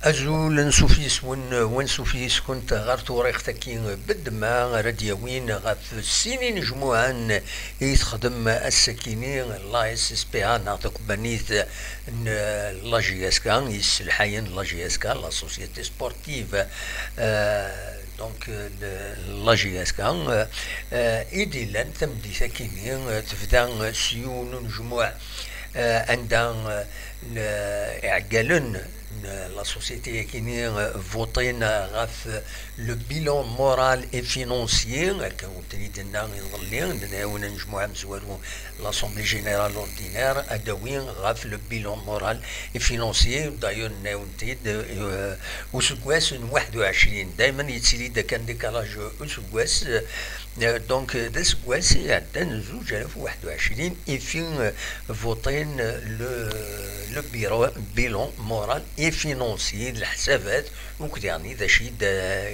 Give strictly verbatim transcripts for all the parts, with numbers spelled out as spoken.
Azul ansuf yes-wen, wansuf yes-kent ɣer tewriqt-agi beddma ara d-yawin ɣef sin inejmuɛen i texdem ass-akini la S S P A neɣ takebbanit n la J S K, yesselḥayen la J S K, la Société Sportive, euh, donc, euh, de la J S K, euh, euh, i d-illan tameddit-akini, euh, tebda, euh, s yiwen unejmuɛ, euh, anda, euh, n, iɛeggalen n la société-akini, euh, votin ɣef le bilan moral et financier, akken ur ten-id-tenna iḍelli, d yiwen unejmuɛ amezwaru, l'Assemblée Générale Ordinaire, ad d-tawi ɣef le bilan moral et financier, d'ailleurs, nniɣ-t-id, euh, useggas n waḥed u ɛecrin. Daymen yettili-d akan décalage useggas, euh, donc, euh, d aseggas iɛeddan, zuǧ alaf u waḥed u ɛecrin, i fi, euh, votin, euh, le, le biro-, bilan moral et financier, d leḥsabat, akked yeɛni d acu i d,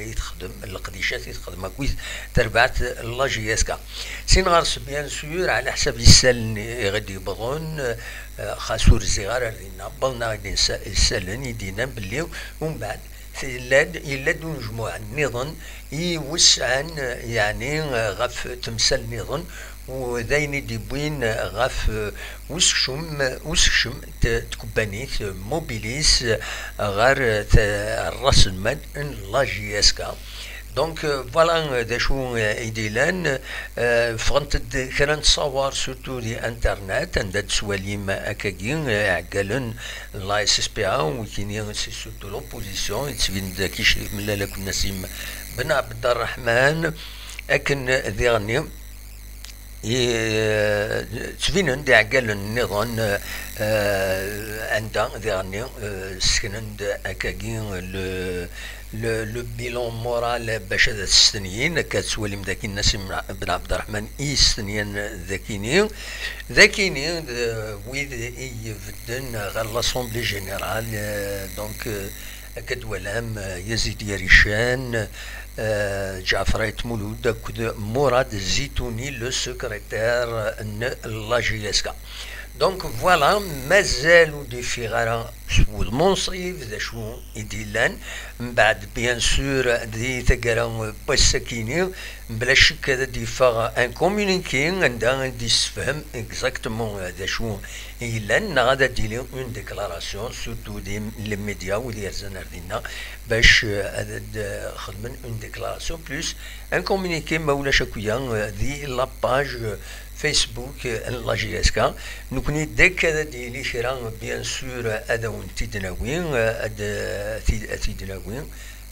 i texdem, leqdicat i texdem akkit terbaɛt la J S K. Sin ɣer-s, bien sûr, ɛla ḥsab isallen i ɣ-d-yewwḍen, eh, xas ur zziɣ ara ar dinna, wwḍen-aɣ-d isa-, isallen i d-yennan belli umbeɛd yella-d, yella-d unejmuɛ nniḍen i wesɛan, eh, yeɛni, eh, ɣef temsal nniḍen, u d ayen i d-yewwin ɣef, eh, usekcem, usekcem n tkebbanit Mobilis ɣer, eh, rraselmal n la J S K. Donc, euh, voilà, euh, d acu, euh, i d-illan. Euh, ffɣent-d kra n ttṣawar, surtout di internet, anda d-tettwalim akkagi, euh, iɛeggalen n la S S P A, wikini, c'est surtout l'opposition, yettbin-d daki Crif Mellal akked Nassim Ben Abderrahman, akken diɣenni, i, eh, ttbinen-d iɛeggalen nniḍen, eh, anda diɣenni, eh, sseknen-d akkagi le, le, le bilan moral bac ad t-stenyin, akka tettwalim daki Nassim Ben Abderrahman i yestenyan dakini. Dakini, d wid i ibedden ɣer l'Assemblée Générale, eh, donc, eh, Akka d-twalam, eh, Yazid Yarican, eh, Ǧaɛfer Ayt Mulud akked Murad Zitouni, le secrétaire n la J S K. Donc voilà, mazal ur d-yeffiɣ ara s wudem unṣib d acu i d-yellan. Mbeɛd, bien sûr, di taggara n wass-akini, Bla ccek ad d-yeffeɣ un communiqué anda i d-yessefhem exactement d acu i yellan, neɣ ad d-yili une déclaration, surtout di les médias, wid yerzan ar dinna, bac, euh, ad d-xedmen une déclaration, plus un communiqué, ma ulac akk-ya, euh, di la page, euh, Facebook, euh, n la J S K. Nekni, dès que ad d-yili kra, bien sûr, ad awen-t-id-nawi, euh, ad, euh, t-id-, ad t-id-nawi.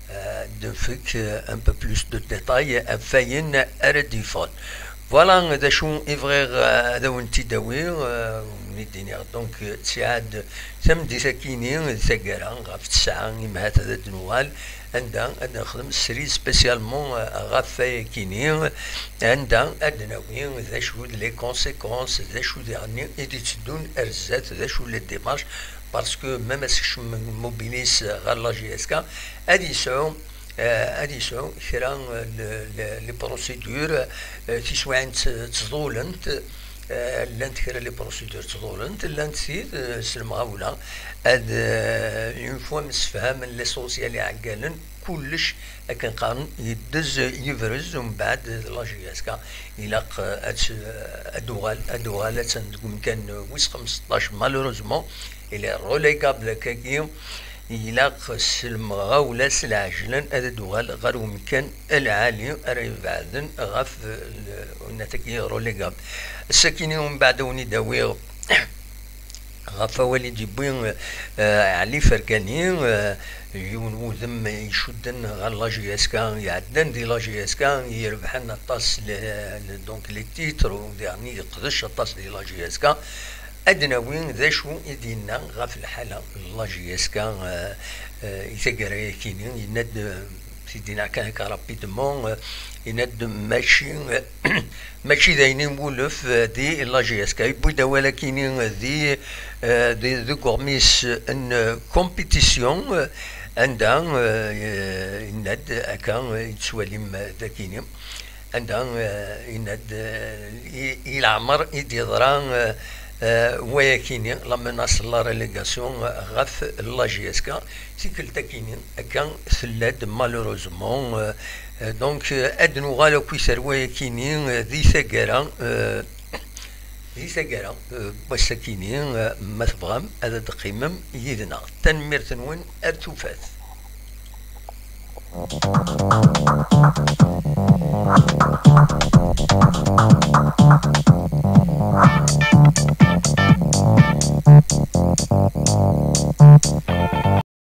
Euh, d-nfek, euh, un peu plus de détails ɣef wayen ara d-yeffɣen. Voilà d acu i bɣiɣ, euh, ad awen-t-id-awiɣ, euh, wen-id-iniɣ. Donc, euh, ttiɛad tameddit-akini d taggara ɣef tesɛa, imhat ad d-nuɣal, anda ad nexdem srid spécialement, euh, ɣef wayakini, anda ad d-nawi d acu d les conséquences, d acu diɣenni i d-itteddun ar zdat, d acu les démarches, parce que même asekcem n Mobilis ɣer la J S K ad yesɛu, euh, ad yesɛu kra, euh, le, le, les procédures, euh, tiswiɛin tt-, ttḍulent, euh, llant kra les procédures ttḍulent, llant tid, euh, s lemɣawla, ad, euh, une fois msefhamen l'essentiel iɛeggalen, kullec akken qqaren yeddez yebrez, umbeɛd d la J S K ilaq, euh, ad, ad uɣal, ad uɣal attan deg umkan wis xemseṭṭac, malheureusement il est relégable akkagi. Ilaq s lemɣawla, s lɛejlan, ad d-uɣal ɣer umkan lɛali ara ibeɛden ɣef, eh, le-, unat-agi relégable. Ass-akini umbeɛd ad wen-id-awiɣ ɣef wawal i d-yewwi, eh, Ɛli Fergani, eh, yiwen wudem icudden ɣer la J S K, iɛeddan di la J S K, irebḥen aṭas le-, le-, donc les titres, u diɣen yeqdec aṭas di la J S K. Ad d-nawi d acu i d-yenna ɣef lḥala n la J S K, eh, eh, i taggara-yakini, yenna-d, eh, Sidina kan akka rapidement, eh, yenna-d mačči, eh, mačči d ayen iwulef, eh, di la J S K. Yewwi-d awal akini di, eh, di, deg uɣmis n compétition, eh, anda, eh, yenna-d akka, eh, i tettwalim, eh, dakini. Anda, eh, yenna-d, eh, i, i leɛmer i d-yeḍra, eh, Wayakini, la menace n la relégation ɣef la J S K, tikkelt akini akka tella-d, malheureusement. Donc, ad nuɣal akk-is ar wayakini di taggara, di taggara n wass-akini, ma tebɣam ad d-teqqimem yid-neɣ. Tanemmirt-nwen, ar tufat.